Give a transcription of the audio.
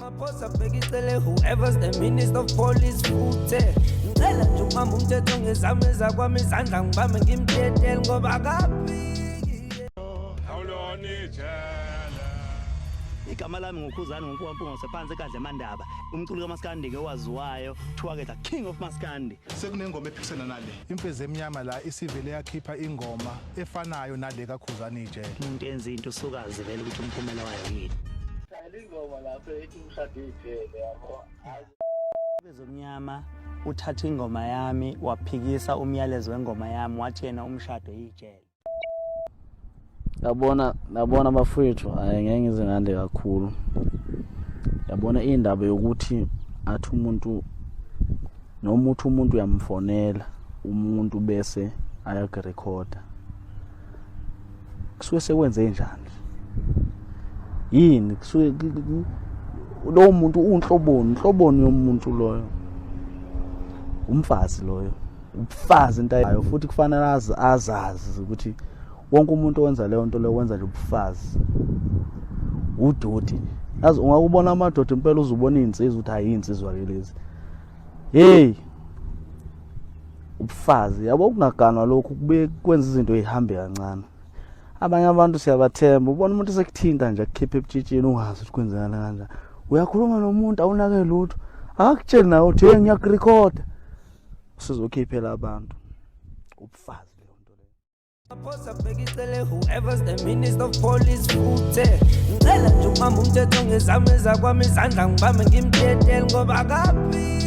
Ramaphosa bheka icele, whoever's the minister of police futhe. Ngicela nje ukubamba umthetho ngezami ezakwami izandla, ngibambe ngimdedele ngoba akaphiki. Igama lami nguKhuzani ngoMfowampungo phansi eKadle Mandaba, umculi kaMaskandi ke owaziwayo, kuthiwa ke the king of Maskandi. Sekunengoma ephikisana nale. Imfezi Emnyama la isivele yakhipha ingoma efanayo nale kaKhuzani Ijele. Umuntu enza into usukazi vele ukuthi umphumela wayo yini. Ingoma lapho ethi umshado ijele, yabo. Bezomnyama uthatha ingoma yami, waphikisa umyalezo wengoma yami, wathi yena umshado yijele. Yabona, yabona bafowethu, hayi, ngeke ngize ngande kakhulu. Yabona indaba yokuthi athi umuntu noma uthi umuntu uyamfonela umuntu bese ayakurekhoda, kusuke sekwenze njani? Yini kusuke lowo muntu unhloboni, unhloboni yomuntu loyo? Umfazi loyo, ubufazi into ayo, futhi kufanele azazi ukuthi wonke umuntu owenza leyo nto leyo wenza nje ubufazi, udoti. Yazi, ungakubona amadoda impela, uzubona iy'nsizwa ukuthi hayi, iy'nsizwa ke lezi. Hey, ubufazi, yabo, ukungaganwa lokhu kubuye kwenza izinto yihambe kancane. Abanye abantu siyabathemba, ubona umuntu esekuthinta nje, akukhiphe ebutshitshini, ungazi ukuthi kwenzekala kanjani. Uyakhuluma nomuntu, awunake lutho, akakutsheli nawe uthi, "Hey, ngiyakurekhoda," usizokhiphela abantu. Ubufazi leyo nto leyo. Ramaphosa bheka icele, whoever's the minister of police futhe. Ngicela nje ukubamba umthetho ngezami ezakwami izandla, ngibambe ngimdedele ngoba akaphiki.